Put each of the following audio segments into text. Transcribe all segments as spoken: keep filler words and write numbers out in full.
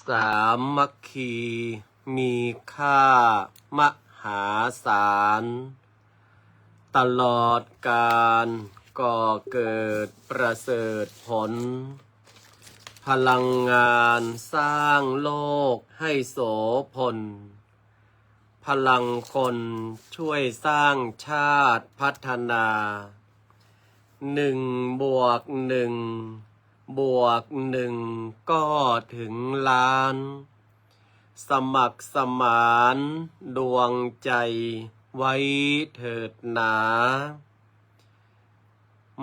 สามัคคีมีค่ามหาศาล ตลอดกาลก่อเกิดประเสริฐผล พลังงานสร้างโลกให้โสภณ พลังคนช่วยสร้างชาติพัฒนา หนึ่งบวกหนึ่งบวกหนึ่งก็ถึงล้าน สมัครสมานดวงใจไว้เถิดหนา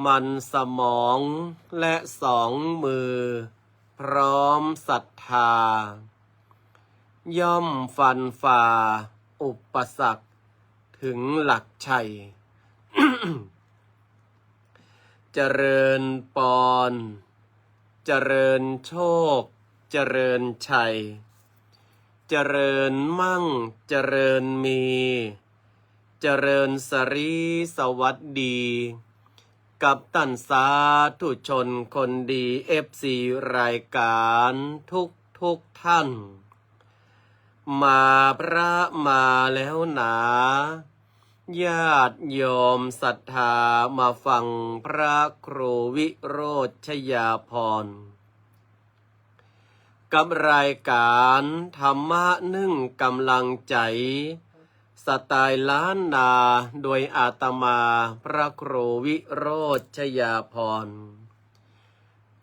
มันสมองและสองมือพร้อมศรัทธา ย่อมฟันฝ่าอุปสรรคถึงหลักชัย เจริญปอน เจริญโชค เจริญชัย เจริญมั่ง เจริญมี เจริญสรีสวัสดี กับต้านสาธุชนคนดี เอฟซี รายก๋านทุกทุกท่าน มาพระมาแล้วหนา ญาติโยมศรัทธามาฟังพระครูวิโรจน์ชยาภรณ์ กับรายก๋านธรรมะนึ่งกำลังใจ๋ สไตล์ล้านนา โดยอาตมาพระครูวิโรจน์ชยาภรณ์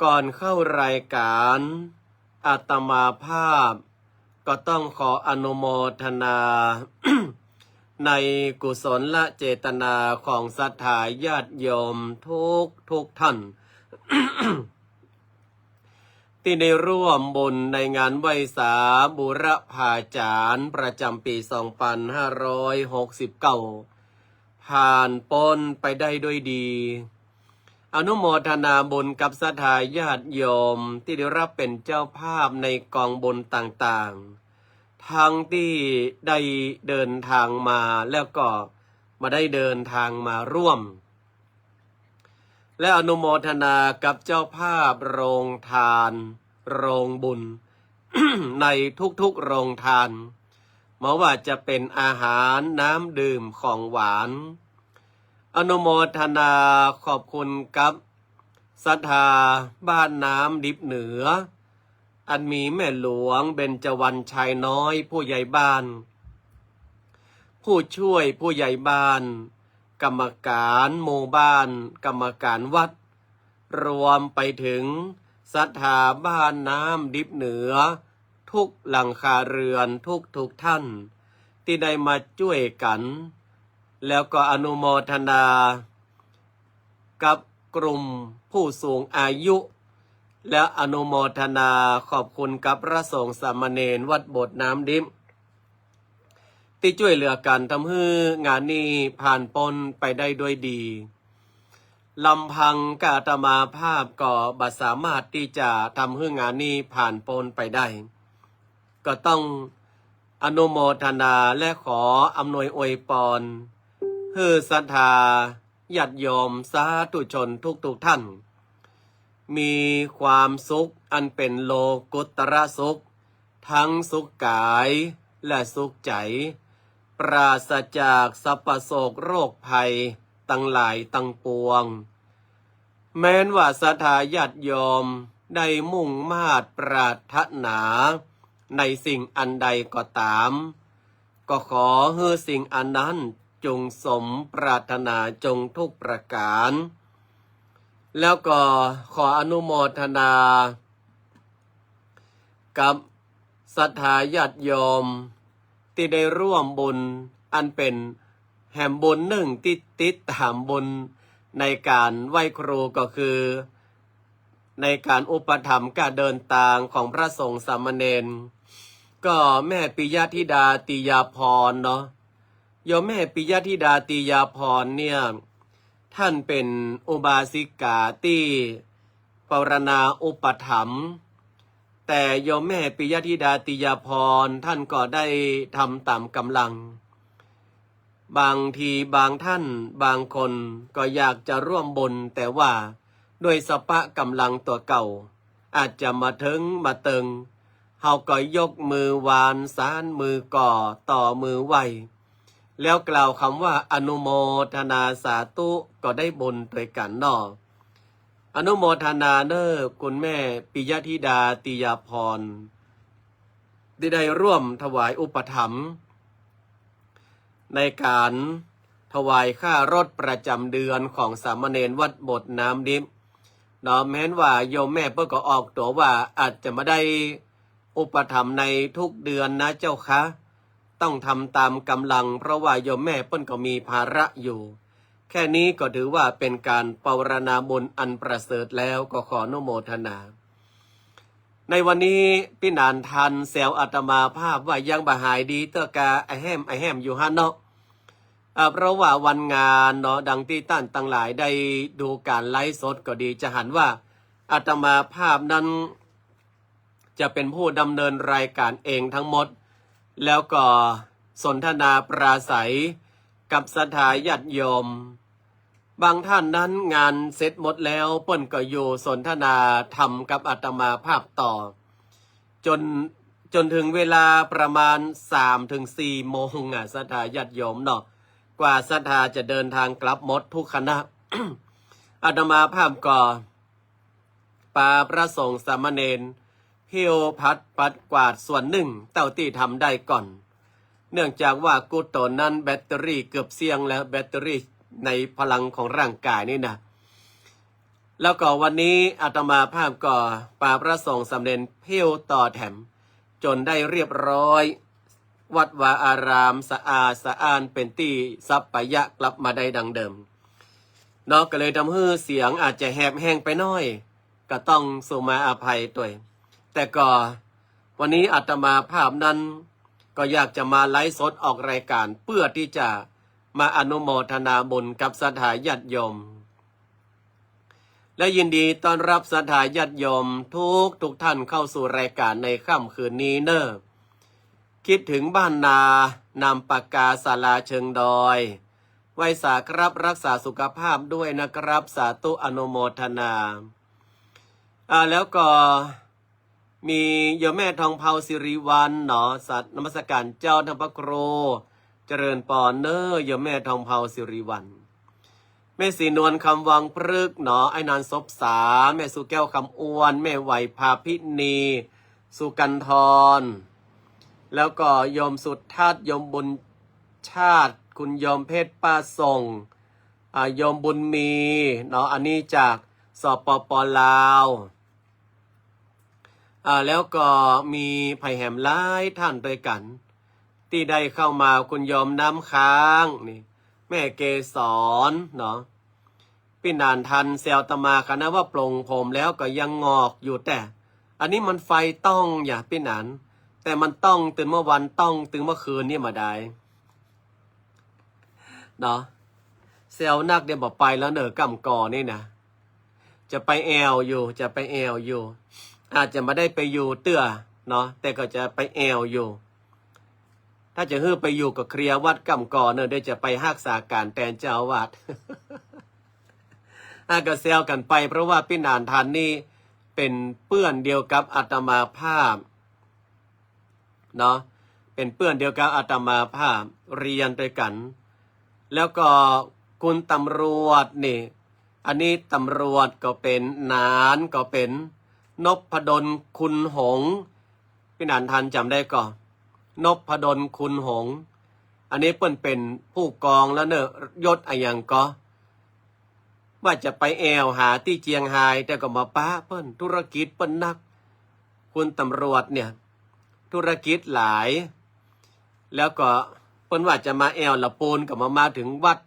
ก่อนเข้ารายก๋าน อาตมาภาพก็ต้องขออนุโมทนา ในกุศลเจตนาของศรัทธาญาติโยมทุกทุกท่าน ตี้ได้ร่วมบุญในงานไหว้สาบูรพาจารย์ประจ๋ำปี๋สองปันห้าร้อยหกสิบเก้า ผ่านป๊นไปได้ด้วยดี อนุโมทนาบุญกับศรัทธาญาติโยมตี้ได้รับเป๋นเจ้าภาพในกองบุญต่างๆ ทั้งตี้ได้เดินทางมาแล้วก็บ่ได้เดินทางมาร่วม และอนุโมทนากับเจ้าภาพโรงทาน โรงบุญ ในทุกๆ โรงทาน บ่ว่าจะเป๋นอาหาร น้ำดื่ม ของหวาน อนุโมทนาขอบคุณกับศรัทธาบ้านน้ำดิบเหนือ อันมีแม่หลวงเบญจวรรณ ชายน้อย ผู้ใหญ่บ้าน ผู้ช่วยผู้ใหญ่บ้าน กรรมการหมู่บ้าน กรรมการวัด รวมไปถึงศรัทธาบ้านน้ำดิบเหนือ ทุกหลังคาเรือนทุกๆ ท่าน ตี้ได้มาจ้วยกั๋น แล้วก็อนุโมทนากับกลุ่มผู้สูงอายุ และอนุโมทนาขอบคุณกับพระสงฆ์สามเณรวัดโบสถ์น้ำดิบ ตี้จ้วยเหลือกั๋นทำหื้องานนี้ผ่านป๊นไปได้ด้วยดี ลำพังก้าอาตมาภาพก็บ่สามารถตี้จะทำหื้องานนี้ผ่านป๊นไปได้ ก็ต้องอนุโมทนาและขออำนวยอวยปอน หื้อศรัทธาญาติโยมสาธุชนทุกๆ ท่าน มีความสุขอันเป๋นโลกุตตรสุข ทั้งสุขก๋ายและสุขใจ๋ ปราศจากสรรพโศกโรคภัยตังหลายตังปวง แม้นว่าศรัทธาญาติโยมได้มุ่งมาดปรารถนาในสิ่งอันใดก็ต๋าม ก็ขอหื้อสิ่งอันนั้นจงสมปรารถนาจงทุกประก๋าน แล้วก็ขออนุโมทนา กับศรัทธาญาติโยมตี้ได้ร่วมบุญ อันเป๋นแหมบุญนึ่งตี้ติดต๋ามบุญในก๋านไหว้ครูก็คือ ในก๋านอุปถัมภ์ก้าเดินตางของพระสงฆ์สามเณร ก็แม่ปิยธิดาติยาภรณ์เนาะ โยมแม่ปิยธิดาติยาภรณ์เนี่ย ท่านเป๋นอุบาสิกาตี้ปรณาอุปถัมภ์ แต่โยมแม่ปิยธิดาติยาภรณ์ท่านก็ได้ทำต๋ามก๋ำลัง บางทีบางท่านบางคนก็อยากจะร่วมบุญ แต่ว่าด้วยสภาพก๋ำลังตั๋วเก่า อาจจะบ่เถิงบ่เติง เฮาก็ยกมือวานสานมือก่อต่อมือไหว้ แล้วกล่าวกำว่าอนุโมทนาสาธุก็ได้บุญตวยกั๋นเนาะ อนุโมทนาเน่อคุณแม่ปิยธิดาติยาภรณ์ ตี้ได้ร่วมถวายอุปถัมภ์ ในก๋านถวายค่ารถประจ๋ำเดือนของสามเณรวัดโบสถ์น้ำดิบเนาะ แม้นว่าโยมแม่เปิ้นก็ออกตั๋วว่าอาจจะบ่ได้อุปถัมภ์ในทุกเดือนนะเจ้าคะ ต้องทำต๋ามก๋ำลัง เพราะว่าโยมแม่เปิ้นก็มีภาระอยู่ แค่นี้ก็ถือว่าเป๋นก๋านปรณาบุญอันประเสริฐแล้ว ก็ขออนุโมทนา ในวันนี้ปี้หนานทันแซวอาตมาภาพว่ายังบ่หายดีเตื้อกา อะแห้มอะแห้มอยู่หั้นเนาะ อ่า เพราะว่าวันงานเนาะ ดังตี้ต้านตังหลายได้ดูก๋านไลฟ์สดก็ดี จะหันว่าอาตมาภาพนั้นจะเป๋นผู้ดำเนินรายก๋านเองทั้งหมด แล้วก็สนทนาปราศรัยกับศรัทธาญาติโยม บางท่านนั้นงานเสร็จหมดแล้ว เปิ้นก็อยู่สนทนาธรรมกับอาตมาภาพต่อ จ๋น จ๋นเถิงเวลาประมาณสามถึงสี่โมงอะ ศรัทธาญาติโยมเนาะ กว่าศรัทธาจะเดินตางกลับหมดทุกคณะ อาตมาภาพก็ปาพระสงฆ์สามเณร เหี่ยวผัดปัดกวาดส่วนนึ่งเต้าตี้ทำได้ก่อน เนื่องจากว่ากู้ต๋นนั้นแบตเตอรี่เกือบเสี้ยงแล้ว แบตเตอรี่ในพลังของร่างก๋ายนี่นะ แล้วก็วันนี้อาตมาภาพก็ปาพระสงฆ์สามเณรเหี่ยวต่อแถม จ๋นได้เรียบร้อย วัดวาอารามสะอาดสะอ้านเป๋นตี้สัปปายะกลับมาได้ดังเดิมเนาะ ก็เลยทำหื้อเสียงอาจจะแหบแห้งไปหน้อย ก็ต้องสุมาอภัยตวย แต่ก็วันนี้อาตมาภาพนั้นก็อยากจะมาไลฟ์สดออกรายก๋าน เพื่อตี้จะมาอนุโมทนาบุญกับศรัทธาญาติโยม และยินดีต้อนรับศรัทธาญาติโยมทุกทุกท่านเข้าสู่รายก๋านในค่ำคืนนี้เน่อ คิดถึงบ้านนา นามปากกา ศาลาเชิงดอย ไหว้สาครับ รักษาสุขภาพด้วยนะครับ สาธุอนุโมทนา อ่า แล้วก็ มีโยมแม่ทองเภาสิริวัลย์เนาะ สาธุนมัสก๋านเจ้าท่านพระครู เจริญปอนเน่อโยมแม่ทองเภาสิริวัลย์ แม่ศรีนวลคำวังพฤกษ์เนาะ อ้ายนันท์ศพสา แม่สุแก้วคำอ้วน แม่ไหวพาพินี สุกันทร แล้วก็โยมสุทัศน์ โยมบุญชาติ คุณโยมเพชร ป้าส่ง อ่า โยมบุญมีเนาะ อันนี้จาก สปป ลาว อ่า แล้วก็มีใผแหมหลายท่านตวยกั๋น ตี้ได้เข้ามา คุณโยมน้ำค้างนี่ แม่เกสรเนาะ ปี้หนานทันแซวอาตมา ขนาดว่าปลงผมแล้วก็ยังงอกอยู่แต๊ อันนี้มันไฟต้องอย่าปี้หนาน แต่มันต้องตึงเมื่อวัน ต้องตึงเมื่อคืนนี่บ่ดายเนาะ แซวนักเดี๋ยวบ่ไปแล้วเน่อ ก้ำก่อนี่นะ จะไปแอ่วอยู่ จะไปแอ่วอยู่ อาจจะบ่ได้ไปอยู่เตื้อเนาะ แต่ก็จะไปแอ่วอยู่ ถ้าจะหื้อไปอยู่ก็เคลียร์วัดก้ำก่อเน่อ เดี๋ยวจะไปฮักษาก๋านแตนเจ้าอาวาส อ่ะ ก็แซวกั๋นไป เพราะว่าปี้หนานทันนี่เป๋นเปื้อนเดียวกับอาตมาภาพเนาะ เป๋นเปื้อนเดียวกับอาตมาภาพ เฮียนตวยกั๋น แล้วก็คุณตำรวจนี่ อันนี้ตำรวจก็เป๋น หนานก็เป๋น นพดล คุณหงส์ ปี้หนานทันจ๋ำได้ก่อ นพดล คุณหงส์ อันนี้เปิ้นเป๋นผู้กองแล้วเน่อ ยศอะหยังก่อ ว่าจะไปแอ่วหาตี้เจียงฮาย แต่ก็บ่ปะเปิ้น ธุรกิจเปิ้นนัก คุณตำรวจเนี่ย ธุรกิจหลาย แล้วก็เปิ้นว่าจะมาแอ่วละปูน ก็บ่มาเถิงวัด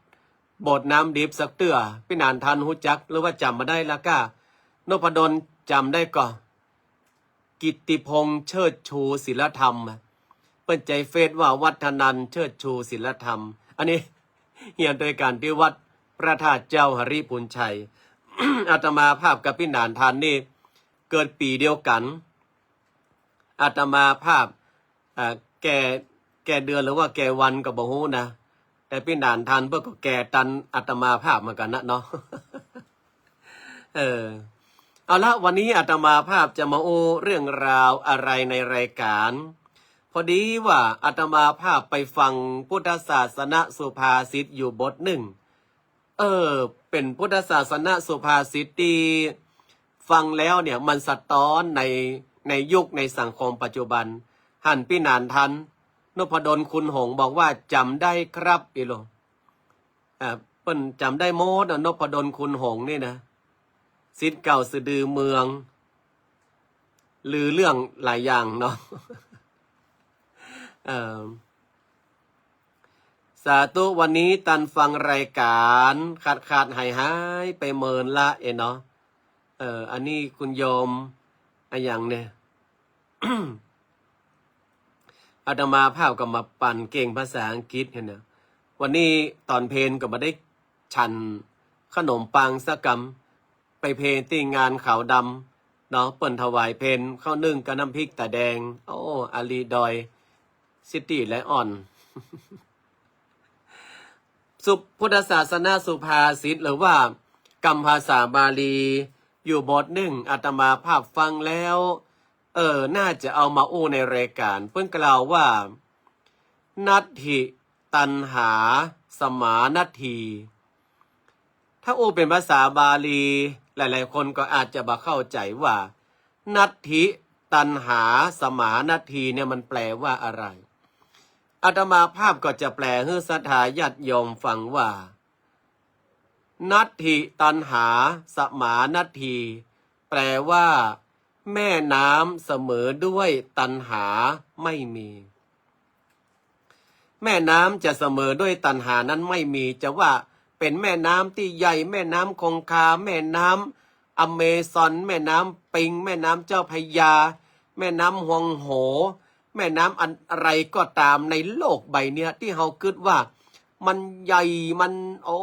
โบสถ์น้ำดิบสักเตื้อ ปี้หนานทันฮู้จักหรือว่าจ๋ำบ่ได้ละก้า นพดลจ๋ำได้ก่อ กิตติพงษ์ เชิดชู ศิลธรรมอะ เปิ้นใจ๊เฟซว่าวัฒนันท์ เชิดชู ศิลธรรม อันนี้เฮียนตวยกั๋นตี้วัดพระธาตุเจ้าหริภุญชัย อาตมาภาพกับปี้หนานทันนี่เกิดปี๋เดียวกั๋น อาตมาภาพ อ่า แก่ แก่เดือนหรือว่าแก่วันก็บ่ฮู้นะ แต่ปี้หนานทันเปิ้นก็แก่ตันอาตมาภาพเหมือนกั๋นนะเนาะ เออ เอาละ วันนี้อาตมาภาพจะมาอู้เรื่องราวอะไรในรายก๋าน พอดีว่าอาตมาภาพไปฟังพุทธศาสนสุภาษิตอยู่บทนึ่ง เออ เป๋นพุทธศาสนสุภาษิตตี้ฟังแล้วเนี่ย มันสะต๊อนใน ในยุคในสังคมปัจจุบัน หันปี้หนานทัน นพดล คุณหงส์ บอกว่าจ๋ำได้ครับ อีโล อ่า เปิ้นจ๋ำได้หมดอะ นพดล คุณหงส์ นี่นะ ศิษย์เก่าสะดือเมือง ลือเรื่องหลายอย่างเนาะ เอ่อ สาธุ วันนี้ตันฟังรายก๋าน ขาดๆ หายๆ ไปเมินละเอ๋เนาะ เอ่อ อันนี้คุณโยมอะหยังเนี่ย อาตมาภาพก็มาปั่นเก่งภาษาอังกฤษหั้นนะ วันนี้ต๋อนเพลก็บ่ได้ฉันขนมปังสักกำ ไปเพลตี้งานขาวดำเนาะ เปิ้นถวายเพลข้าวนึ่งกับน้ำพริกต๋าแดง โอ้ อาลีดอยซิตี้ไลออน สุ พุทธศาสนสุภาษิต หรือว่ากำภาษาบาลีอยู่บทนึ่ง อาตมาภาพฟังแล้ว เออ น่าจะเอามาอู้ในรายก๋าน เปิ้นกล่าวว่า นัตถิตัณหาสมานัตถี ถ้าอู้เป๋นภาษาบาลี หลายๆ คนก็อาจจะบ่เข้าใจ๋ว่า นัตถิตัณหาสมานัตถีเนี่ยมันแปลว่าอะไร อาตมาภาพก็จะแปลหื้อศรัทธาญาติโยมฟังว่า นัตถิตัณหาสมานัตถี แปลว่า แม่น้ำเสมอด้วยตัณหาไม่มี แม่น้ำจะเสมอด้วยตัณหานั้นไม่มี จะว่าเป๋นแม่น้ำตี้ใหญ่ แม่น้ำคงคา แม่น้ำอเมซอน แม่น้ำปิง แม่น้ำเจ้าพระยา แม่น้ำฮวงโห แม่น้ำอันอะไรก็ต๋ามในโลกใบเนี้ย ตี้เฮากึ๊ดว่ามันใหญ่ มัน โอ้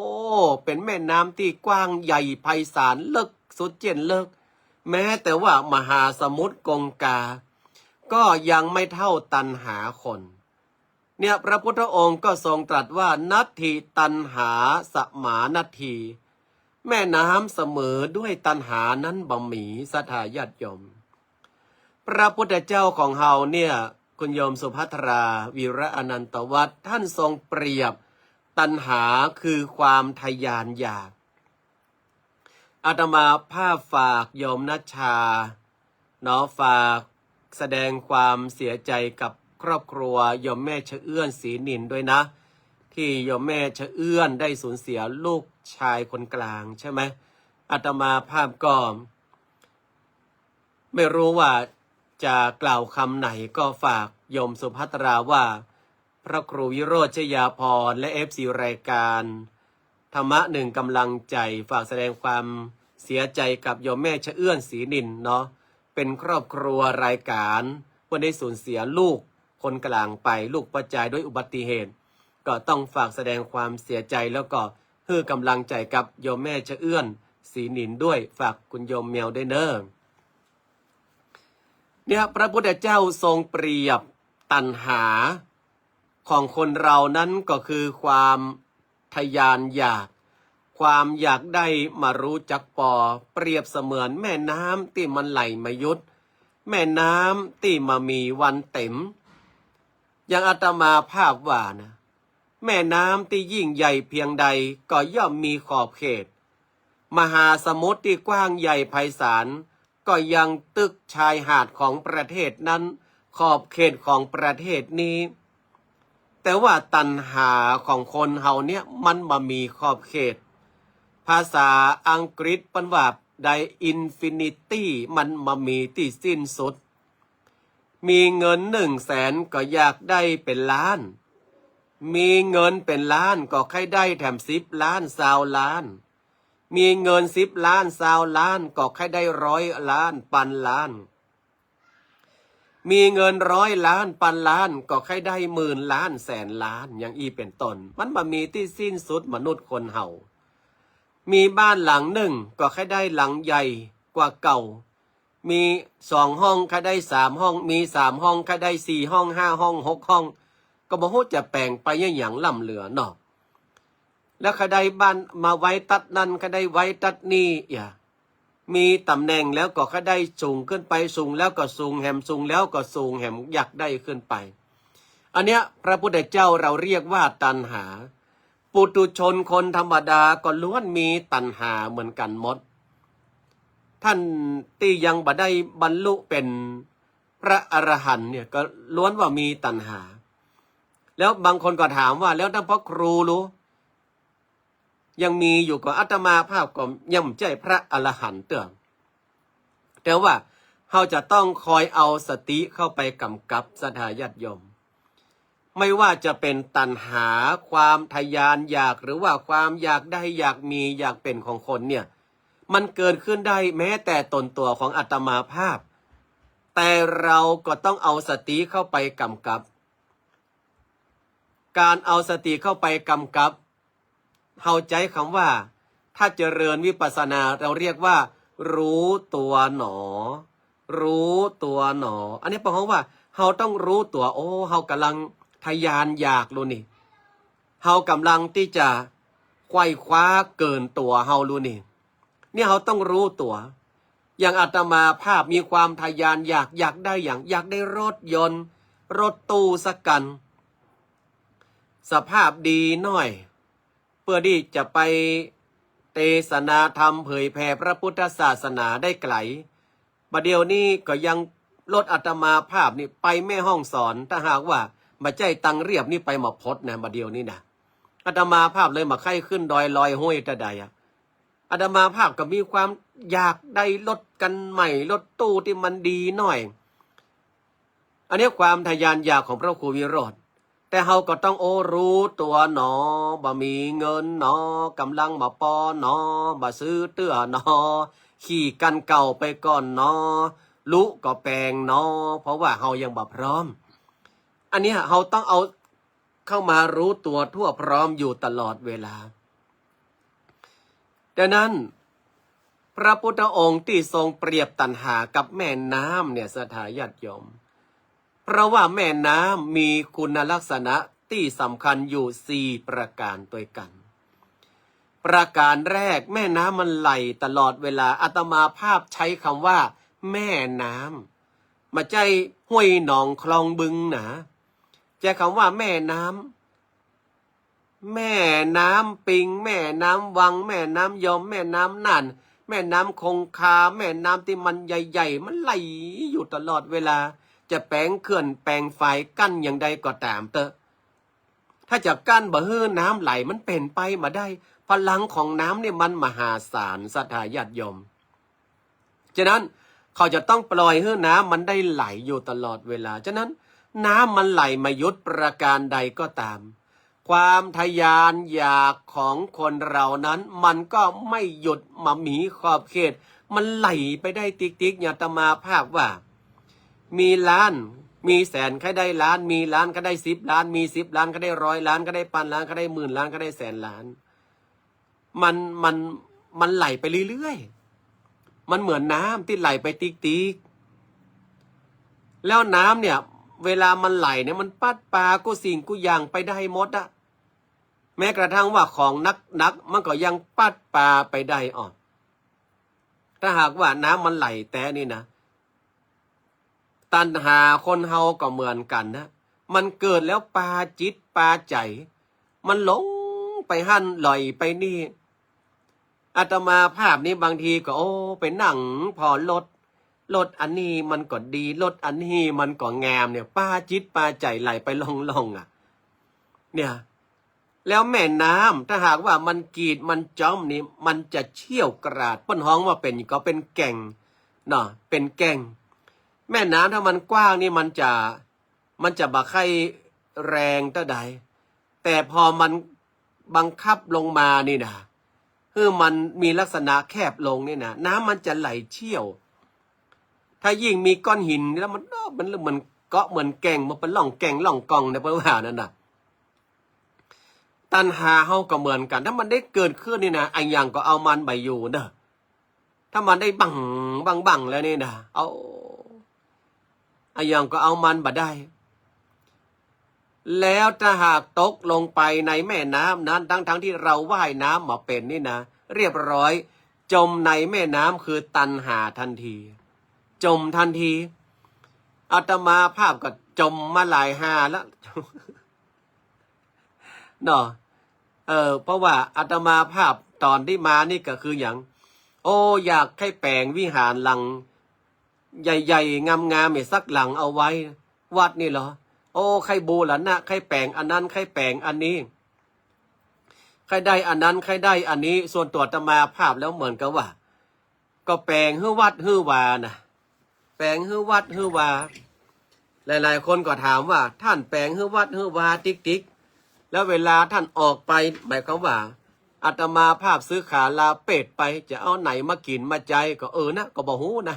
เป๋นแม่น้ำตี้กว้างใหญ่ไพศาล เลิกสุดเจี้ยนเลิก แม้แต่ว่ามหาสมุทรกงกา ก็ยังไม่เท่าตัณหาคน เนี่ย พระพุทธองค์ก็ทรงตรัสว่า นัตถิตัณหาสมานัตถี แม่น้ำเสมอด้วยตัณหานั้นบ่มี ศรัทธาญาติโยม พระพุทธเจ้าของเฮาเนี่ย คุณโยมสุภัทรา วีระอนันตวัฒน์ ท่านทรงเปรียบตัณหาคือความทะยานอยาก อาตมาภาพฝากโยมนัชชาเนาะ ฝากแสดงความเสียใจกับครอบครัวโยมแม่ชะเอื้อน ศรีนินทร์ ด้วยนะ ท ที่โยมแม่ชะเอื้อนได้สูญเสียลูกชายคนกลางใช่ไหม อาตมาภาพก็ไม่รู้ว่าจะกล่าวคำไหน ก็ฝากโยมสุภัตราว่า พระครูวิโรจน์ ชยาภรณ์ และ เอฟซี รายการธรรมะหนึ่งกำลังใจ ฝากแสดงความเสียใจกับโยมแม่ชะเอื้อน ศรีนินเนาะ เป็นครอบครัวรายการ เปิ้นได้สูญเสียลูกคนกลางไป ลูกป้อจายด้วยอุบัติเหตุ ก็ต้องฝากแสดงความเสียใจ แล้วก็หื้อกำลังใจกับโยมแม่ชะเอื้อน ศรีนินด้วย ฝากคุณโยมแมวด้วยเน้อ เนี่ย พระพุทธเจ้าทรงเปรียบตัณหาของคนเรานั้นก็คือความทะยานอยาก ความอยากได้มารู้จักปอ เปรียบเสมือนแม่น้ำตี้มันไหลบ่หยุด แม่น้ำตี้บ่มีวันเต็ม อย่างอาตมาภาพว่านะ แม่น้ำตี้ยิ่งใหญ่เพียงใดก็ย่อมมีขอบเขต มหาสมุทรตี้กว้างใหญ่ไพศาล ก็ยังตึกชายหาดของประเทศนั้น ขอบเขตของประเทศนี้ แต่ว่าตัณหาของคนเฮาเนี่ยมันบ่มีขอบเขต ภาษาอังกฤษเปิ้นว่า ได้ infinity มันบ่มีตี้สิ้นสุด มีเงินหนึ่งแสนก็อยากได้เป็นล้าน มีเงินเป็นล้านก็ใค่ได้แถมสิบล้าน ซาวล้าน มีเงินสิบล้าน ซาวล้าน ก็ใค่ได้ร้อยล้าน ปันล้าน มีเงินร้อยล้าน ปันล้าน ก็ใค่ได้หมื่นล้าน แสนล้าน อย่างอี้เป็นต้น มันบ่มีตี้สิ้นสุด มนุษย์คนเฮา มีบ้านหลังหนึ่งก็ใค่ได้หลังใหญ่กว่าเก่า มีสองห้องใค่ได้สามห้อง มีสามห้องใค่ได้สี่ห้อง ห้าห้อง หกห้อง ก็บ่ฮู้จะแป๋งไปอะหยังล้ำเหลือเนาะ แล้วใค่ได้บ้านมาไว้ตั๊ดนั้น ใค่ได้ไว้ตั๊ดนี่ อย่า มีต๋ำแหน่งแล้วก็ใค่ได้สูงขึ้นไป สูงแล้วก็สูงแหม สูงแล้วก็สูงแหม อยากได้ขึ้นไป อันเนี้ยพระพุทธเจ้าเราเรียกว่าตัณหา ปุถุชนคนธรรมดาก็ล้วนมีตัณหาเหมือนกั๋นหมด ท่านตี้ยังบ่ได้บรรลุเป็นพระอรหันต์เนี่ยก็ล้วนว่ามีตัณหา แล้วบางคนก็ถามว่า แล้วต้านพระครูลูก ยังมีอยู่ก่อ อาตมาภาพก็ยังบ่ใจ้พระอรหันต์เตื้อ แต่ว่าเฮาจะต้องคอยเอาสติเข้าไปก๋ำกับ ศรัทธาญาติโยม ไม่ว่าจะเป็นตัณหา ความทะยานอยาก หรือว่าความอยากได้ อยากมี อยากเป็นของคนเนี่ย มันเกิดขึ้นได้แม้แต่ต๋นตั๋วของอาตมาภาพ แต่เราก็ต้องเอาสติเข้าไปก๋ำกับ ก๋านเอาสติเข้าไปก๋ำกับ เฮาใจ๊กำว่า ถ้าเจริญวิปัสสนา เราเรียกว่า รู้ตั๋วหนอ รู้ตั๋วหนอ อันนี้เป๋นความว่า เฮาต้องรู้ตั๋ว โอ้ เฮากำลังทะยานอยากลูกนี่ เฮากำลังตี้จะไขว่คว้าเกินตั๋วเฮาลูกนี่ เนี่ยเฮาต้องรู้ตั๋ว อย่างอาตมาภาพมีความทะยานอยาก อยากได้อะหยัง อยากได้รถยนต์ รถตู้สักคัน สภาพดีหน้อย เปื้อตี้จะไปเตสนาธรรมเผยแผ่พระพุทธศาสนาได้ไก๋ บ่าเดี่ยวนี้ก็ยัง รถอาตมาภาพนี่ไปแม่ฮ่องสอน ถ้าหากว่าบ่ใจ้ตังเรียบนี่ไปบ่พ้นนะ บ่าเดี่ยวนี้นะ อาตมาภาพเลยบ่ใค่ขึ้นดอยลอยห้วยตะใดอะ อาตมาภาพก็มีความอยากได้รถคันใหม่ รถตู้ตี้มันดีหน้อย อันนี้ความทะยานอยากของพระครูวิโรจน์ แต่เฮาก็ต้อง โอ้ รู้ตั๋วหนอ บ่มีเงินหนอ กำลังบ่ปอหนอ บ่ซื้อเตื้อหนอ ขี่คันเก่าไปก่อนหนอ ลุก็แปงหนอ เพราะว่าเฮายังบ่พร้อม อันเนี้ยเฮาต้องเอาเข้ามารู้ตั๋วทั่วพร้อมอยู่ตลอดเวลา ดังนั้น พระพุทธองค์ตี้ทรงเปรียบตัณหากับแม่น้ำเนี่ย ศรัทธาญาติโยม เพราะว่าแม่น้ำมีคุณลักษณะตี้สำคัญอยู่สี่ประก๋านตวยกั๋น ประก๋านแรก แม่น้ำมันไหลตลอดเวลา อาตมาภาพใจ๊กำว่า แม่น้ำ บ่ใจ้ห้วยหนองคลองบึงนะ ใจ๊กำว่าแม่น้ำ แม่น้ำปิง แม่น้ำวัง แม่น้ำยม แม่น้ำน่าน แม่น้ำคงคา แม่น้ำตี้มันใหญ่ๆ มันไหลอยู่ตลอดเวลา จะแป๋งเขื่อนแป๋งฝายกั้นอย่างใดก็ต๋ามเต๊อะ ถ้าจะกั้นบ่หื้อน้ำไหลมันเป๋นไปบ่ได้ พลังของน้ำเนี่ยมันมหาศาล ศรัทธาญาติโยม ฉะนั้นเขาจะต้องปล่อยหื้อน้ำมันได้ไหลอยู่ตลอดเวลา ฉะนั้นน้ำมันไหลบ่หยุดประการใดก็ต๋าม ความทะยานอยากของคนเรานั้น มันก็ไม่หยุด บ่มีขอบเขต มันไหลไปได้ติ๊กๆ อย่างอาตมาภาพว่า มีล้าน มีแสนใค่ได้ล้าน มีล้านใค่ได้สิบล้าน มีสิบล้านใค่ได้ร้อยล้าน ใค่ได้ปันล้าน ใค่ได้หมื่นล้าน ใค่ได้แสนล้าน มัน มัน มันไหลไปเรื่อยๆ มันเหมือนน้ำตี้ไหลไปติ๊กๆ แล้วน้ำเนี่ย เวลามันไหลเนี่ย มันปัดปากู้สิ่งกู้อย่างไปได้หมดอะ แม้กระทั่งว่าของหนักๆ มันก็ยังปัดปาไปได้ออก ถ้าหากว่าน้ำมันไหลแต๊นี่นะ ตัณหาคนเฮาก็เหมือนกั๋นนะ มันเกิดแล้วปาจิตปาใจ๋ มันหลงไปหั้นไหลไปนี่ อาตมาภาพนี่บางทีก็ โอ้ ไปนั่งผ่อรถ รถอันนี้มันก็ดี รถอันนี้มันก็งามเนี่ย ปาจิตปาใจ๋ไหลไปล่องๆ อะ เนี่ย แล้วแม่น้ำถ้าหากว่ามันกีดมันจ๊อมนี่ มันจะเชี่ยวกราด เปิ้นฮ้องว่าเป๋น ก็เป๋นแก่งเนาะ เป๋นแก่ง แม่น้ำถ้ามันกว้างนี่มันจะ มันจะบ่ใค่แรงเต้าใด แต่พอมันบังคับลงมานี่นะ คือมันมีลักษณะแคบลงนี่นะ น้ำมันจะไหลเชี่ยว ถ้ายิ่งมีก้อนหินแล้วมัน มันเหมือนเกาะเหมือนแก่ง มันเป๋นล่องแก่งล่องก่องเนี่ย เปิ้นว่านั้นน่ะ ตัณหาเฮาก็เหมือนกั๋น ถ้ามันได้เกิดขึ้นนี่นะ อะหยังก็เอามันบ่อยู่เนาะ ถ้ามันได้บัง บัง บังแล้วนี่นะ เอา อะหยังก็เอามันบ่ได้ แล้วถ้าหากตกลงไปในแม่น้ำนั้น ทั้งๆ ที่เราว่ายน้ำบ่เป๋นนี่นะ เรียบร้อย จมในแม่น้ำคือตัณหาทันที จมทันที อาตมาภาพก็จมมาหลายหาแล้ว เนาะ เออ เพราะว่าอาตมาภาพต๋อนตี้มานี่ก็คือหยัง โอ้ อยากใค่แป๋งวิหารหลังใหญ่ๆ งามๆ เนี่ยสักหลังเอาไว้ วัดนี่เหรอ โอ้ ใค่บูรณะ ใค่แป๋งอันนั้น ใค่แป๋งอันนี้ ใค่ได้อันนั้น ใค่ได้อันนี้ ส่วนตั๋วอาตมาภาพแล้วเหมือนกับว่า ก็แป๋งหื้อวัดหื้อวานะ แป๋งหื้อวัดหื้อวา หลายๆ คนก็ถามว่า ต้านแป๋งหื้อวัดหื้อวาติ๊กๆ แล้วเวลาต้านออกไป หมายความว่า อาตมาภาพสึกขาลาเพศไป จะเอาไหนมากิ๋นมาใจ๊ ก็ เออนะ ก็บ่ฮู้นะ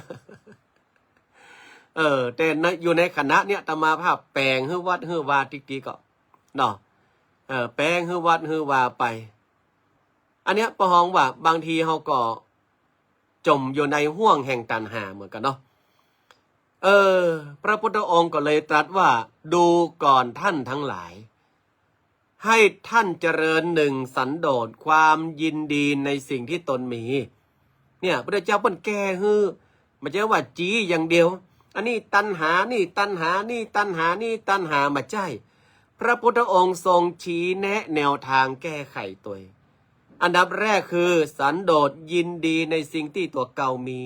เออ แต่ใน อยู่ในขณะเนี้ย อาตมาภาพแป๋งหื้อวัดหื้อวาติ๊กๆ ก็ เนาะ เออ แป๋งหื้อวัดหื้อวาไป อันเนี้ยเปิ้นฮ้องว่าบางทีเฮาก็จ๋มอยู่ในห้วงแห่งตัณหาเหมือนกั๋นเนาะ เออ พระพุทธองค์ก็เลยตรัสว่า ดูก่อนท่านทั้งหลาย ให้ท่านเจริญหนึ่งสันโดษ ความยินดีในสิ่งที่ตนมี เนี่ย พุทธเจ้าเปิ้นแก้หื้อ บ่ใจ้ว่าจี้อย่างเดียว อันนี้ตัณหา นี่ตัณหา นี่ตัณหา นี่ตัณหา บ่ใจ้ พระพุทธองค์ทรงชี้แนะแนวทางแก้ไขตวย อันดับแรกคือสันโดษ ยินดีในสิ่งตี้ตั๋วเก่ามี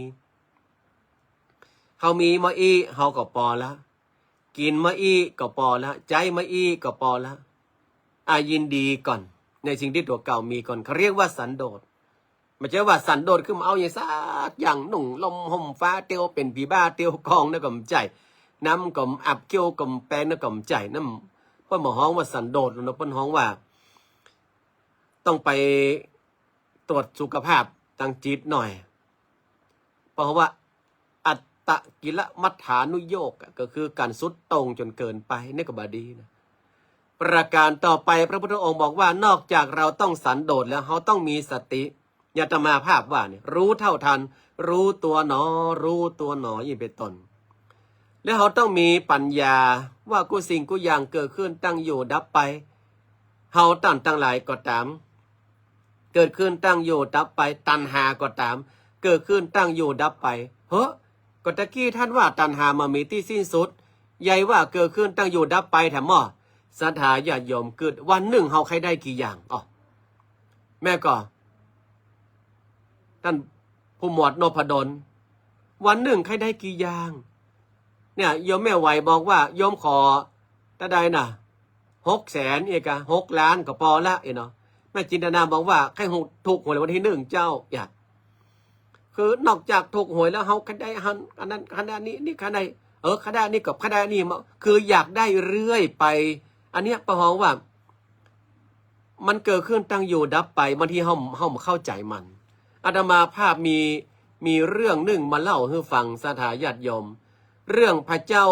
เฮามีมาอี้เฮาก็ปอละ กิ๋นมาอี้ก็ปอละ ใจ๊มาอี้ก็ปอละ อ่ะ ยินดีก่อน ในสิ่งตี้ตั๋วเก่ามีก่อน เขาเรียกว่าสันโดษ บ่ใจ้ว่าสันโดษคือมาเอาหยังสักอย่าง นุ่งลมห่มฟ้าเตียว เป๋นผีบ้าเตียวกอง นั่นก็บ่ใจ้ น้ำก็บ่อาบ เคี้ยวก็บ่แปรง นั่นก็บ่ใจ้ นั่นเปิ้นบ่ฮ้องว่าสันโดษเนาะ เปิ้นฮ้องว่า ต้องไปตรวจสุขภาพตางจิตหน่อย เพราะว่า อัตตกิลมัฏฐานุโยคอะ ก็คือก๋านสุดโต่งจ๋นเกินไป นี่ก็บ่ดีนะ ประการต่อไปพระพุทธองค์บอกว่า นอกจากเฮาต้องสันโดษแล้ว เฮาต้องมีสติ อย่างอาตมาภาพว่าเนี่ย รู้เท่าทัน รู้ตั๋วหนอ รู้ตั๋วหนอ อย่างนี้เป๋นต้น แล้วเฮาต้องมีปัญญาว่ากู้สิ่งกู้อย่างเกิดขึ้นตั้งอยู่ดับไป เฮาต้านตังหลายก็ต๋าม เกิดขึ้นตั้งอยู่ดับไป ตัณหาก็ต๋าม เกิดขึ้นตั้งอยู่ดับไป เฮ้อ ก็ตะกี้ต้านว่าตัณหาบ่มีตี้สิ้นสุด ใหญ่ว่าเกิดขึ้นตั้งอยู่ดับไปแถมหม้อ ศรัทธาญาติโยม กึ๊ดวันนึ่งเฮาใค่ได้กี่อย่าง อ้อ แม่ก่อ ต้านผู้หมวดนพดล วันนึ่งใค่ได้กี่อย่าง เนี่ย โยมแม่ไหวบอกว่า โยมขอ เต้าใดน่ะ หกแสน เอกะ หกล้านก็ปอละ เอเนาะ แม่จินตนาบอกว่าใค่ถูกหวยรางวัลตี้นึ่งเจ้า อยาก คือนอกจากถูกหวยแล้วเฮาใค่ได้หั้น อันนั้น ใค่ได้อันนี้ นี่ใค่ได้ เออ ใค่ได้อันนี้ก็ใค่ได้อันนี้มา คืออยากได้เรื่อยไป อันเนี้ย ปะหองว่า มันเกิดขึ้นตั้งอยู่ดับไป บางทีเฮา เฮาบ่เข้าใจ๋มัน อาตมาภาพมี มีเรื่องนึ่งมาเล่าหื้อฟังศรัทธาญาติโยม เรื่องพระเจ้า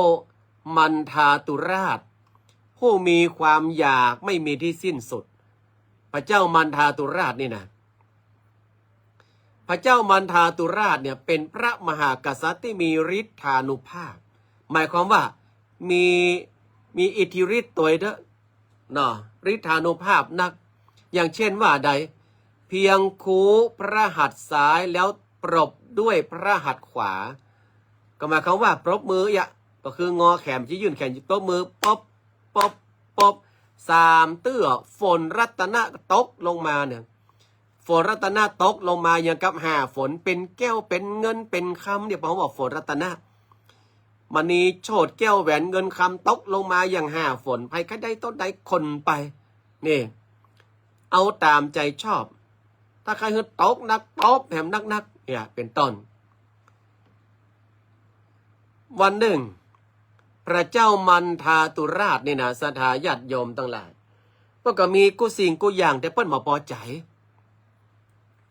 มันทาตุราช ผู้มีความอยากไม่มีที่สิ้นสุด พระเจ้ามันทาตุราชนี่นะ พระเจ้ามันทาตุราชเนี่ยเป็นพระมหากษัตริย์ตี้มีฤทธานุภาพ หมายความว่ามี มีอิทธิฤทธิ์ตวยเต๊อะ เนาะ ฤทธานุภาพนัก อย่างเช่นว่าใด เพียงคูพระหัตถ์ซ้ายแล้วปรบด้วยพระหัตถ์ขวา ก็หมายความว่าปรบมืออะ ก็คืองอแขนจะยื่นแขนปรบมือ ปบ ปบ ปบ สามเตื้อ ฝนรัตนะตกลงมาเนี่ย ฝนรัตนะตกลงมาอย่างกับห้าฝน เป๋นแก้ว เป๋นเงิน เป๋นคำเนี่ย ปะหองว่าฝนรัตนะ มณีโชติแก้วแหวนเงินคำตกลงมาอย่างห้าฝน ใผใค่ได้โตใดขนไป นี่ เอาต๋ามใจ๋ชอบ ถ้าใค่หื้อตกนัก ตบแหมนักๆ เนี่ย เป๋นต้น วันนึ่ง พระเจ้ามันทาตุราชนี่นะ ศรัทธาญาติโยมตังหลาย เปิ้นก็มีกู้สิ่งกู้อย่าง แต่เปิ้นบ่ปอใจ๋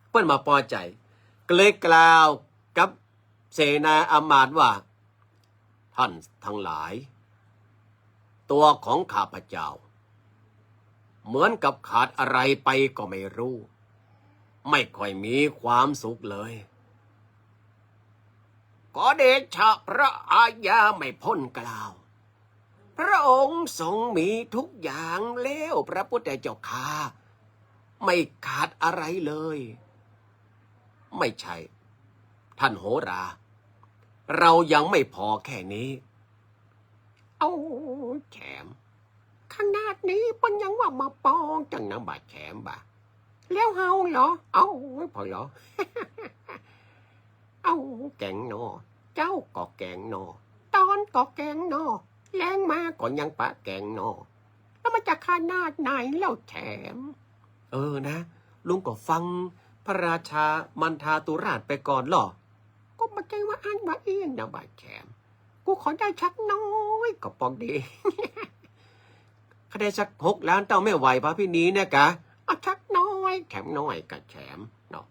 เปิ้นบ่ปอใจ๋ ก็เลยกล่าวกับเสนาอำมาตย์ว่า ท่านทั้งหลาย ตัวของข้าพเจ้า เหมือนกับขาดอะไรไปก็ไม่รู้ ไม่ค่อยมีความสุขเลย ขอเดชะพระอาญาไม่พ้นเกล้า พระองค์ทรงมีทุกอย่างแล้ว พระพุทธเจ้าข้า ไม่ขาดอะไรเลย ไม่ใช่ ท่านโหรา เรายังไม่พอแค่นี้ เอ้า แถม ขนาดนี้เปิ้นยังว่าบ่ปอจังนะ บ่าแถมบ่า แล้วเฮาเหรอ เอ้า พอเหรอ เอ้า แก๋งหนอ เจ๊าก็แก๋งหนอ ต๋อนก็แก๋งหนอ แลงมาก็ยังปะแก๋งหนอ แล้วมันจะขนาดไหนเล่าแถม เออนะ ลุงก็ฟังพระราชามันทาตุราชไปก่อนลอ ก็บ่ใจ้ว่าอั้นว่าอี้นะ บ่าแถม กูขอได้สักน้อยก็ปองดี ข้าได้สักหกล้านเต้า แม่ไหวพระพินีเนี่ยกะ เอาสักน้อย แถมน้อยก็แถมเนาะ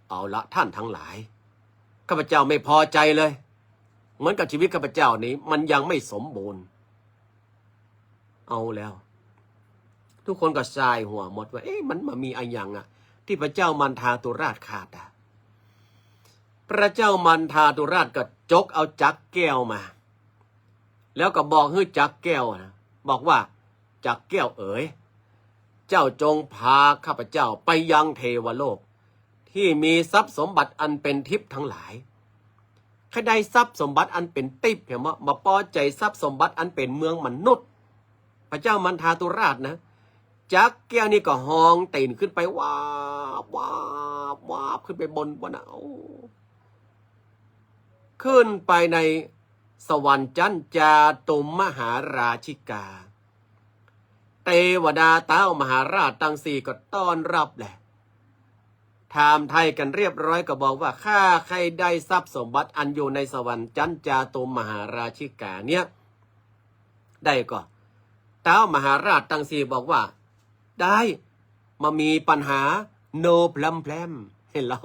เอาละท่านทั้งหลาย ข้าพเจ้าไม่พอใจ๋เลย เหมือนกับชีวิตข้าพเจ้านี้มันยังไม่สมบูรณ์ เอาแล้ว ทุกคนก็สายหัวหมดว่า เอ๊ะ มันมามีอะหยังอะ ตี้พระเจ้ามันทาตุราชขาดอะ พระเจ้ามันทาตุราชก็จกเอาจักรแก้วมา แล้วก็บอกหื้อจักรแก้วนะ บอกว่า จักรแก้วเอ๋ย เจ้าจงพาข้าพเจ้าไปยังเทวโลก ที่มีทรัพย์สมบัติอันเป็นทิพย์ทั้งหลาย ใค่ได้ทรัพย์สมบัติอันเป๋นติ๊บ เหียบ่ บ่ปอใจ๋ทรัพย์สมบัติอันเป๋นเมืองมนุษย์ พระเจ้ามันทาตุราชนะ จักรแก้วนี่ก็ฮองตี๋นขึ้นไป วาบ วาบ วาบ ขึ้นไปบน บนน่ะ โอ้ ขึ้นไปในสวรรค์จั๊นจาตุมมหาราชิกา เตวดาต้าวมหาราชตังสี่ก็ต้อนฮับแหละ ถามไถ่กั๋นเรียบร้อยก็บอกว่า ข้าใค่ได้ทรัพย์สมบัติอันอยู่ในสวรรค์จั๊นจาตุมมหาราชิกาเนี่ย ได้ก่อ ต้าวมหาราชตังสี่บอกว่า ได้ บ่มีปัญหา no problem เห็นลอ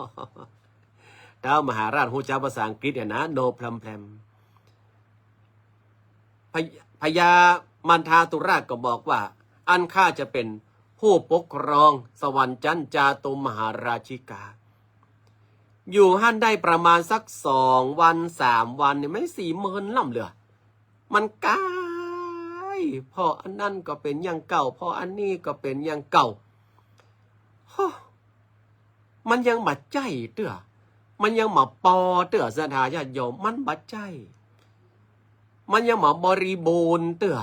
ต้าวมหาราชฮู้จักภาษาอังกฤษเนี่ยนะ no problem พญ- พญามันทาตุราชก็บอกว่า อันข้าจะเป๋นผู้ปกครองสวรรค์จั๊นจาตุมมหาราชิกา อยู่หั้นได้ประมาณสักสองวันสามวันเนี่ย แม่นสี่เมินล้ำเหลือ มันไก๋ พ่ออันนั้นก็เป๋นอย่างเก่า พ่ออันนี้ก็เป๋นอย่างเก่า โฮ มันยังบ่ใจ้เตื้อ มันยังบ่ปอเตื้อ ศรัทธาญาติโยม มันบ่ใจ้ มันยังบ่บริบูรณ์เตื้อ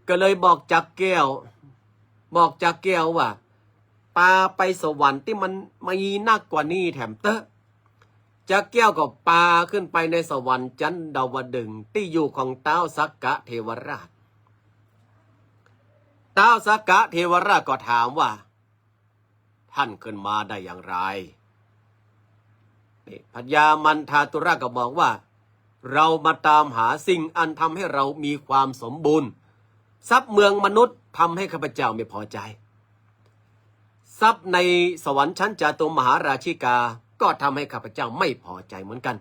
ก็เลยบอกจักรแก้ว บอกจักรแก้วว่า ปาไปสวรรค์ตี้มันมีนักกว่านี้แถมเต๊อะ จักรแก้วก็ปาขึ้นไปในสวรรค์จั๊นดาวดึงส์ตี้อยู่ของต้าวสักกะเทวราช ท้าวสักกะเทวราชก็ถามว่า ท่านขึ้นมาได้อย่างไร นี่ พญามันทาตุราชก็บอกว่า เรามาตามหาสิ่งอันทำให้เรามีความสมบูรณ์ ทรัพย์เมืองมนุษย์ทำให้ข้าพเจ้าไม่พอใจ ทรัพย์ในสวรรค์ชั้นจาตุมมหาราชิกา ก็ทำให้ข้าพเจ้าไม่พอใจเหมือนกัน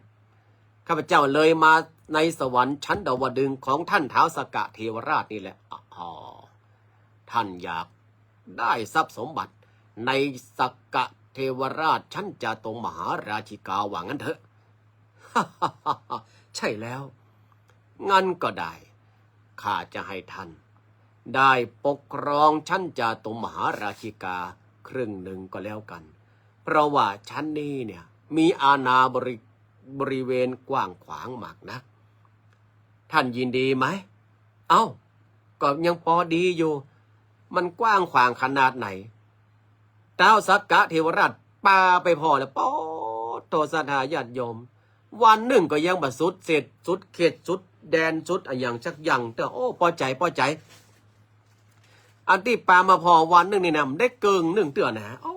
ข้าพเจ้าเลยมาในสวรรค์ชั้นดาวดึงส์ของท่านท้าวสักกะเทวราชนี่แหละ อ๋อ ท่านอยากได้ทรัพย์สมบัติในสักกะเทวราชชั้นจาตุมมหาราชิกา ว่างั้นเถอะ ใช่แล้ว งั้นก็ได้ ข้าจะให้ท่านได้ปกครองชั้นจาตุมมหาราชิกาครึ่งหนึ่งก็แล้วกัน เพราะว่าชั้นนี้เนี่ยมีอาณาบริ บริเวณกว้างขวางมากนัก ท่านยินดีไหม เอ้า ก็ยังปอดีอยู่ มันกว้างขวางขนาดไหน ท้าวสักกะเทวราชปาไปผ่อแล้ว ปอดโธ่ ศรัทธาญาติโยม วันนึ่งก็ยังบ่สุดเศษสุดเขตสุดแดนสุดอะหยังสักอย่างเตื้อ โอ้ ปอใจ๋ ปอใจ๋ อันตี้ปามาผ่อวันนึ่งนี่นะ มันได้เกิ่งนึ่งเตื้อนะ โอ้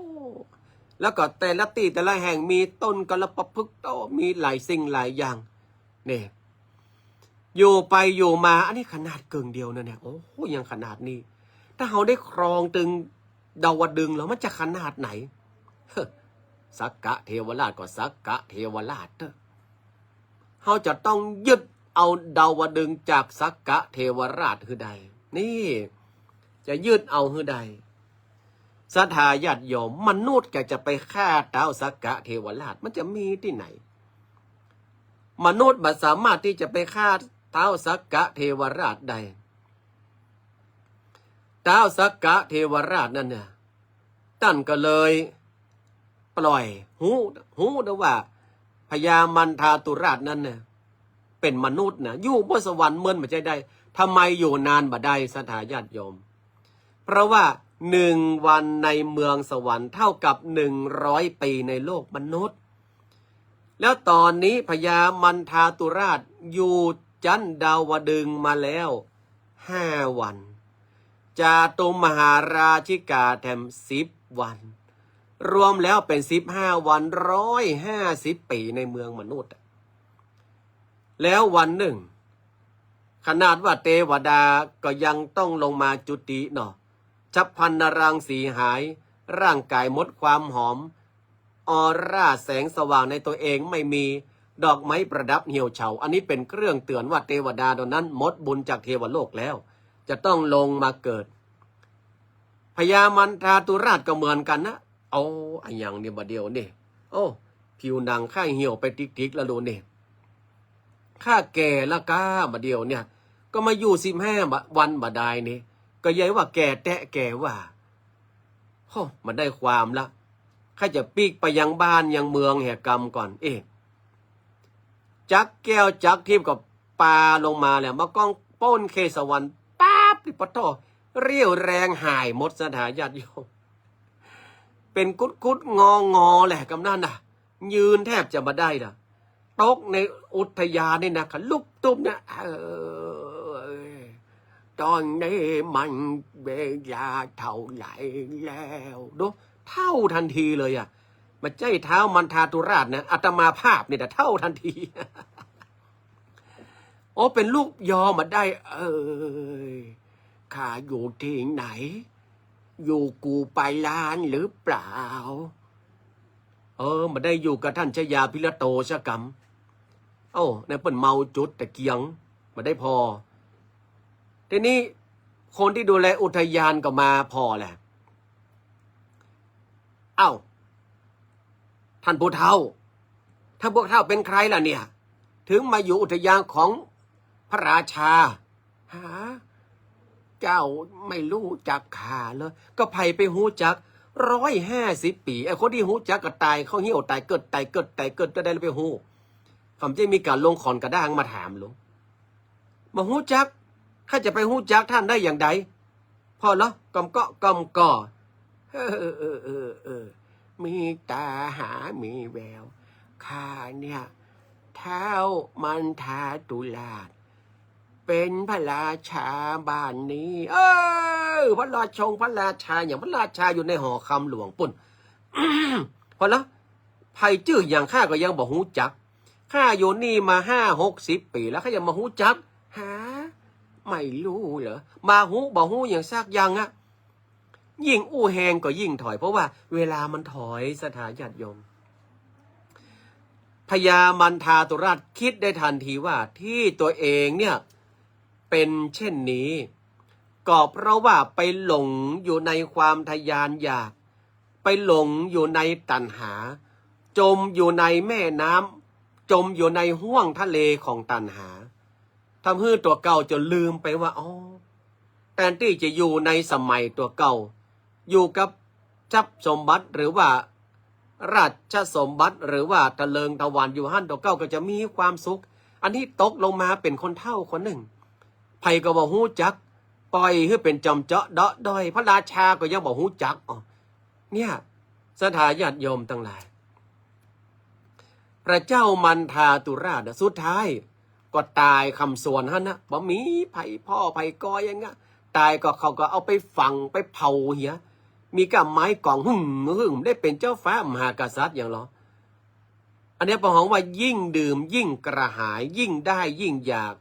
แล้วก็แต่ละตี้แต่ละแห่งมีต้นกัลปะพฤกษ์ โอ้ มีหลายสิ่งหลายอย่าง นี่ อยู่ไปอยู่มา อันนี้ขนาดเกิ่งเดียวนะเนี่ย โอ้โห ยังขนาดนี้ ถ้าเฮาได้ครองตึงดาวดึงส์แล้ว มันจะขนาดไหน สักกะเทวราชก็สักกะเทวราชเถอะ เฮาจะต้องยึดเอาดาวดึงส์จากสักกะเทวราชหื้อได้ นี่ จะยึดเอาหื้อได้ ศรัทธาญาติโยม มนุษย์ก็จะไปฆ่าท้าวสักกะเทวราช มันจะมีตี้ไหน มนุษย์บ่สามารถตี้จะไปฆ่าท้าวสักกะเทวราชได้ ท้าวสักกะเทวราชนั้นเนี่ย ต้านก็เลยปล่อย ฮู้ ฮู้นะว่าพญามันทาตุราชนั้นเนี่ย เป๋นมนุษย์นะ อยู่บนสวรรค์เมินบ่ใจ้ได้ ทำไมอยู่นานบ่ได้ ศรัทธาญาติโยม เพราะว่าหนึ่งวันในเมืองสวรรค์เท่ากับหนึ่งร้อยปีในโลกมนุษย์ แล้วต๋อนนี้พญามันทาตุราชอยู่จั๊นดาวดึงส์มาแล้วห้าวัน จาตุมมหาราชิกาแถมสิบวัน รวมแล้วเป๋นสิบห้าวัน ร้อยห้าสิบปี๋ในเมืองมนุษย์อะ แล้ววันนึ่ง ขนาดว่าเตวดาก็ยังต้องลงมาจุติเนาะ ฉัพพรรณรังสีหาย ร่างก๋ายหมดความหอม ออร่าแสงสว่างในตัวเองไม่มี ดอกไม้ประดับเหี่ยวเฉา อันนี้เป๋นเครื่องเตื๋อนว่าเตวดาเหล่านั้นหมดบุญจากเทวโลกแล้ว จะต้องลงมาเกิด พญามันทาตุราชก็เหมือนกั๋นนะ โอ้ อะหยังนี่บ่าเดี่ยวนี่ โอ้ ผิวหนังข้าเหี่ยวไปติ๊กๆ แล้วลูกนี่ ข้าแก่แล้วก้า บ่าเดี่ยวเนี่ย ก็มาอยู่สิบห้าวันบ่ได้นี่ ก็ใหญ่ว่าแก่แต๊แก่ว่า โฮ้ บ่ได้ความละ ข้าจะปิ๊กไปยังบ้านยังเมืองแหกรรมก่อน เอ๊ะ จักรแก้วจักรทิพย์ก็ปาลงมาแล้ว มาก้องป๊นเขตสวรรค์ปั๊บ นี่ปะโธ่ เรี่ยวแรงหายหมด ศรัทธาญาติโยม เป๋นกุดๆ งอๆ แหละ กำนั้นน่ะ ยืนแทบจะบ่ได้ละ ตกในอุทยานนี่นะ ลุกตุ๊บเนี่ย เออ ต๋อนนี้มันเวลาเท่าไหร่แล้ว ดู เฒ่าตันทีเลยอะ บ่ใจ้ท้าวมันทาตุราชนะ อาตมาภาพนี่แหละเฒ่าตันที โอ้ เป๋นลูกยอบ่าได้ เอ่ย ข้าอยู่ตี้ไหน อยู่กูปายลานหรือเปล่า เออ บ่ได้อยู่กับต้านชายาพิระโตสักกำ โอ้ ในเปิ้นเมาจุดตะเกียง บ่ได้ผ่อ ทีนี้คนตี้ดูแลอุทยานก็มาผ่อแหละ เอ้า ต้านผู้เฒ่า ต้านผู้เฒ่าเป๋นใครล่ะเนี่ย ถึงมาอยู่อุทยานของพระราชา ฮะ เจ้าไม่ฮู้จักข้าเหรอ ก็ใผไปฮู้จัก ร้อยห้าสิบปี๋ ไอ้คนตี้ฮู้จักก็ต๋ายเข้าเหี่ยว ต๋ายเกิด ต๋ายเกิด ต๋ายเกิด จะได้ไปฮู้ เขาจะมีก๋านลงขอนกระด้างมาถามหลวง บ่ฮู้จัก ข้าจะไปฮู้จักต้านได้อย่างใด ผ่อเหรอ ก่อมเกาะก่อมก่อ เออ เออ เออ เออ มีต๋าหามีแวว ข้าเนี่ย ท้าวมันทาตุราช เป๋นพระราชาบ้านนี้ เออ อ พระราชง พระราชา อย่างพระราชาอยู่ในหอคำหลวงปุ้น พอละ ใผจื้อหยังข้าก็ยังบ่ฮู้จัก ข้าอยู่นี่มาห้าหกสิบปี๋แล้ว ข้ายังบ่ฮู้จัก ฮะ ไม่รู้เหรอ บ่ฮู้ บ่ฮู้หยังสักอย่างอะ ยิ่งอู้แฮงก็ยิ่งถอย เพราะว่าเวลามันถอย ศรัทธาญาติโยม พญามันทาตุราชคิดได้ทันทีว่าที่ตัวเองเนี่ยเป็นเช่นนี้ ก็เพราะว่าไปหลงอยู่ในความทยานอยาก ไปหลงอยู่ในตัณหา จมอยู่ในแม่น้ำ จมอยู่ในห้วงทะเลของตัณหา ทำหื้อตั๋วเก่าจนลืมไปว่า อ๋อ แตนตี้จะอยู่ในสมัยตั๋วเก่า อยู่กับทรัพย์สมบัติหรือว่าราชสมบัติหรือว่าตะเลิงตะวันอยู่หั้นตั๋วเก่าก็จะมีความสุข อันนี้ตกลงมาเป๋นคนเฒ่าคนนึ่ง ใผก็บ่ฮู้จัก ปล่อยหื้อเป๋นจอมเจาะเดาะด้อย พระราชาก็ยังบ่ฮู้จัก อ๋อ เนี่ย ศรัทธาญาติโยมตังหลาย พระเจ้ามันทาตุราชน่ะ สุดท้ายก็ต๋ายคำสวนหั้นนะ บ่มีใผผ่อใผกอหยังอะ ต๋ายก็เขาก็เอาไปฝังไปเผาเหีย มีก้าไม้กองหึ่งหึ่ง ได้เป๋นเจ้าฟ้ามหากษัตริย์หยังลอ อันเนี้ยเปิ้นฮ้องว่ายิ่งดื่มยิ่งกระหาย ยิ่งได้ยิ่งอยาก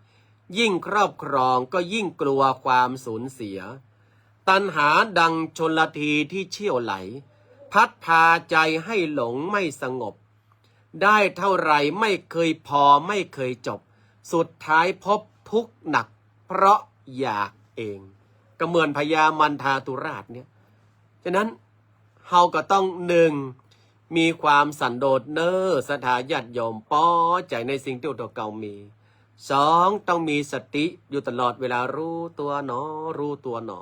ยิ่งครอบครองก็ยิ่งกลัวความสูญเสีย ตัณหาดังชลทีที่เชี่ยวไหล พัดพาใจให้หลงไม่สงบ ได้เท่าไหร่ไม่เคยพอไม่เคยจบ สุดท้ายพบทุกข์หนักเพราะอยากเอง ก็เหมือนพญามันทาตุราชเนี่ย ฉะนั้นเฮาก็ต้อง นึ่ง มีความสันโดษเน่อ ศรัทธาญาติโยม ปอใจ๋ในสิ่งตี้ตั๋วเก่ามี สอง ต้องมีสติอยู่ตลอดเวลา รู้ตั๋วหนอ รู้ตั๋วหนอ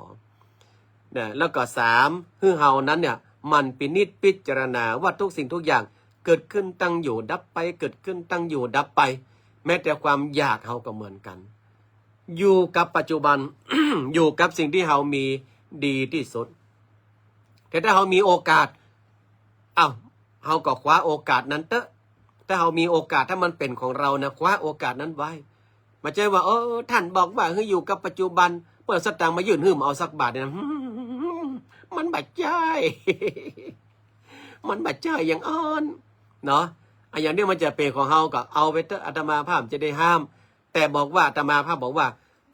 นะ แล้วก็ สาม หื้อเฮานั้นเนี่ย หมั่นพินิจพิจารณาว่าทุกสิ่งทุกอย่างเกิดขึ้นตั้งอยู่ดับไป เกิดขึ้นตั้งอยู่ดับไป แม้แต่ความอยากเฮาก็เหมือนกั๋น อยู่กับปัจจุบัน อยู่กับสิ่งตี้เฮามีดีตี้สุด แต่ถ้าเฮามีโอกาส อ้าว เฮาก็คว้าโอกาสนั้นเต๊อะ ถ้าเฮามีโอกาส ถ้ามันเป๋นของเฮานะ คว้าโอกาสนั้นไว้ บ่ใจ้ว่า เออ ต้านบอกว่าหื้ออยู่กับปัจจุบัน เปิ้นเอาสตางค์มายื่นหื้อบ่เอาสักบาทเนี่ยนะ มันบ่ใจ้ มันบ่ใจ้อย่างอั้น เนาะ อะ อย่างนี้มันจะเป๋นของเฮาก็เอาไปเต๊อะ อาตมาภาพจะได้ห้าม แต่บอกว่า อาตมาภาพบอกว่า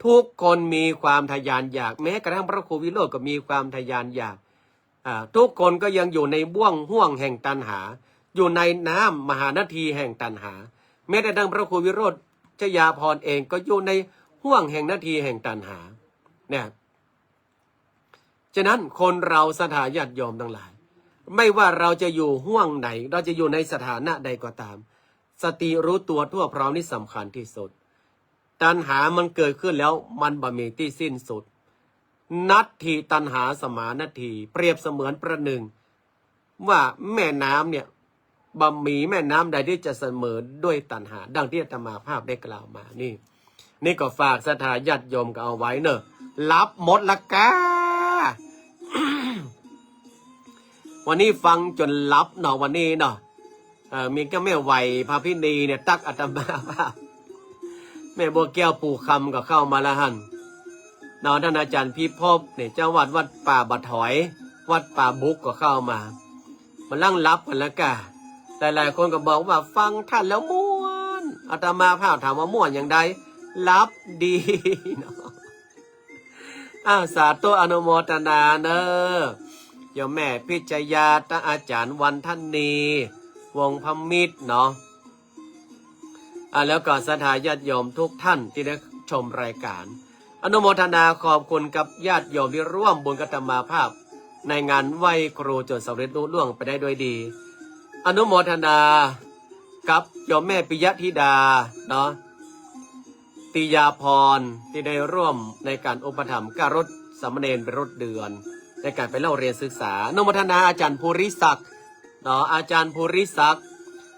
ทุกคนมีความทยานอยาก แม้กระทั่งพระครูวิโรจน์ก็มีความทยานอยาก อ่า ทุกคนก็ยังอยู่ในบ่วงห้วงแห่งตัณหา อยู่ในน้ำมหานาทีแห่งตัณหา แม้แต่ดังพระครูวิโรจน์ชยาภรณ์เองก็อยู่ในห้วงแห่งนาทีแห่งตัณหา เนี่ย ฉะนั้นคนเราศรัทธาญาติโยมตังหลาย ไม่ว่าเราจะอยู่ห้วงไหน เราจะอยู่ในสถานะใดก็ตาม สติรู้ตัวทั่วพร้อมนี่สำคัญที่สุด ตัณหามันเกิดขึ้นแล้วมันบ่มีตี้สิ้นสุด นัตถิตัณหาสมานัตถี เปรียบเสมือนประหนึ่งว่าแม่น้ำเนี่ย บ่มีแม่น้ำใดที่จะเสมอด้วยตัณหา ดังที่อาตมาภาพได้กล่าวมานี่ นี่ก็ฝากศรัทธาญาติโยมก็เอาไว้เน่อ หลับหมดละก้า วันนี้ฟังจ๋นหลับเนาะ วันนี้เนาะ เอ่อ มีก้าแม่ไหวพระพินีเนี่ย ตั๊กอาตมาภาพ แม่บัวแก้วปู่คำก็เข้ามาแล้วหั้นเนาะ ต้านอาจ๋ารย์พิภพเนี่ย เจ้าวัดวัดป่าบ่าถอย วัดป่าบุกก็เข้ามา มานั่งหลับกั๋นละก้า หลายๆ คนก็บอกว่าฟังต้านแล้วม่วน อาตมาภาพถามว่าม่วนอย่างใด หลับดีเนาะ อ้าว สาธุอนุโมทนาเน่อ โยมแม่พิชยา ต้านอาจ๋ารย์วันทนี วงศ์พมิตรเนาะ อ่า แล้วก็ศรัทธาญาติโยมทุกท่านที่ได้ชมรายการ อนุโมทนาขอบคุณกับญาติโยมที่ร่วมบุญกับอาตมาภาพ ในงานไหว้ครูจ๋นสำเร็จลุล่วงไปได้ด้วยดี อนุโมทนากับโยมแม่ปิยธิดาเนาะ ติยาภรณ์ ที่ได้ร่วมในการอุปถัมภ์ก้ารถสามเณรไปรถเดือน ในการไปเล่าเรียนศึกษา อนุโมทนาอาจ๋ารย์ภูริศักดิ์เนาะ อาจ๋ารย์ภูริศักดิ์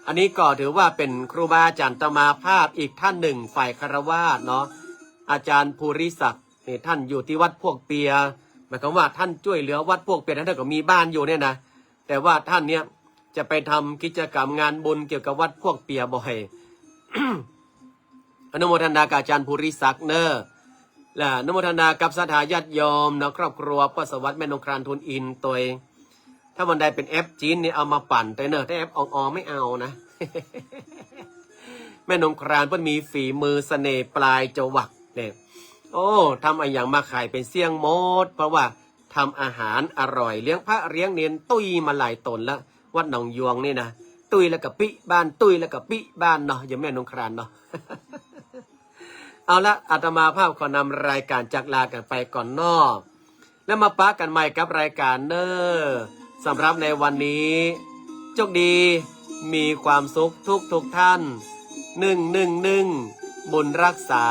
อันนี้ก็ถือว่าเป๋นครูบาอาจ๋ารย์อาตมาภาพอีกท่านหนึ่งฝ่ายฆราวาสเนาะ อาจ๋ารย์ภูริศักดิ์นี่ท่านอยู่ที่วัดพวกเปีย หมายความว่าท่านจ้วยเหลือวัดพวกเปีย ท่านก็มีบ้านอยู่เนี่ยนะ แต่ว่าท่านเนี่ยจะไปทำกิจกรรมงานบุญเกี่ยวกับวัดพวกเปียบ่อย อนุโมทนากับอาจ๋ารย์ภูริศักดิ์เน่อ และอนุโมทนากับศรัทธาญาติโยมเนาะ ครอบครัวป้อสวัสดิ์ แม่นงคราน ทูลอินตวย ถ้าวันใดเป๋นแอปจีนนี่เอามาปั่นตวยเนอะ แต่แอปอองๆ ไม่เอานะ แม่นงครานเปิ้นมีฝีมือเสน่ห์ปลายจวักเนี่ย โอ้ ทำอะหยังมาขายเป๋นเสี้ยงหมด เพราะว่าทำอาหารอร่อย เลี้ยงพระเลี้ยงเณร ตุ้ยมาหลายต๋นละ วัดหนองยวงนี่นะ ตุ้ยแล้วก็ปิ๊บ้าน ตุ้ยแล้วก็ปิ๊บ้านเนาะ โยมแม่นงครานเนาะ เอาละ อาตมาภาพขอนำรายการจากลากั๋นไปก่อนเนาะ แล้วมาปะกั๋นใหม่กับรายการเนอะ สำหรับในวันนี้ โชคดี มีความสุขทุกๆ ท่าน นึ่งนึ่งนึ่ง บุญรักษา